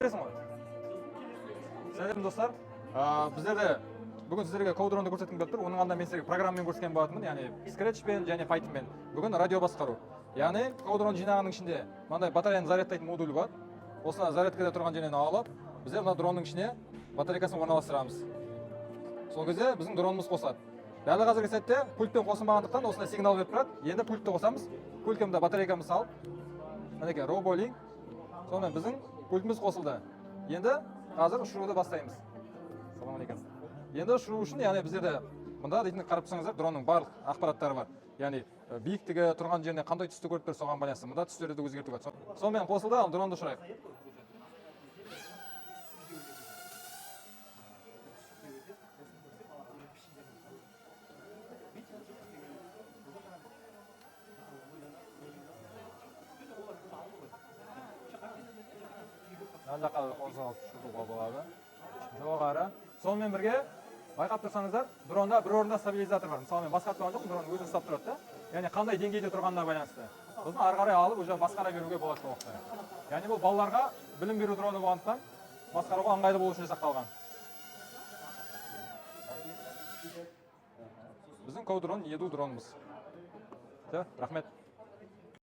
Бересің ғой. Сәлем, достар. Біздерде бүгін сіздерге CoDrone-ды көрсеткім келіп тұр. Оның алдында мен сіздерге программамен көрсеткен болатынмын, яғни Scratch-пен және Python-мен. Бүгін радио басқару. Яғни CoDrone жинағының ішінде мынандай батареяны зарядтайтын модуль бар. Осыны зарядкада тұрған жерінен алып, біздер мына дронның ішіне батарейкасын орналастырамыз. Сол кезде біздің дронымыз қосылады. Дәл қазіргі сәтте пультпен қосылмағандықтан, осындай сигнал беріп тұрады. Енді пультті қосамыз. Пультке мында батарейкамызды салып, мінекей, Robolink. Сонымен біздің пультіміз қосылды. Енді қазір ұшыруды бастаймыз. Салам алейкум. Енді ұшыру үшін, яғни біздерде мында дейтін, қарап тұрсаңыздар, дронның барлық ақпараттары бар. Яғни биіктігі, тұрған жеріне, қандай түсті көріп тұр, соған байланысты. Мында түстерді де өзгертуге болады. Сонымен қосылды, ал дронды ұшырайық. Мына жаққа қозғалып ұшыруға болады. Жоғары. Сонымен бірге, байқап тұрсаңыздар, дронда бір орында стабилизатор бар. Мысалы, мен басқарып тұрған жоқпын, дрон өзі ұстап тұрады да. Яғни қандай деңгейде тұрғанына байланысты. Сосын ары қарай алып, уже басқара беруге болады толықтай. Яғни бұл балаларға білім беру дроны болғандықтан, басқаруға ыңғайлы болу үшін жасақталған. Біздің CoDrone Edu дронымыз. Все, рахмет.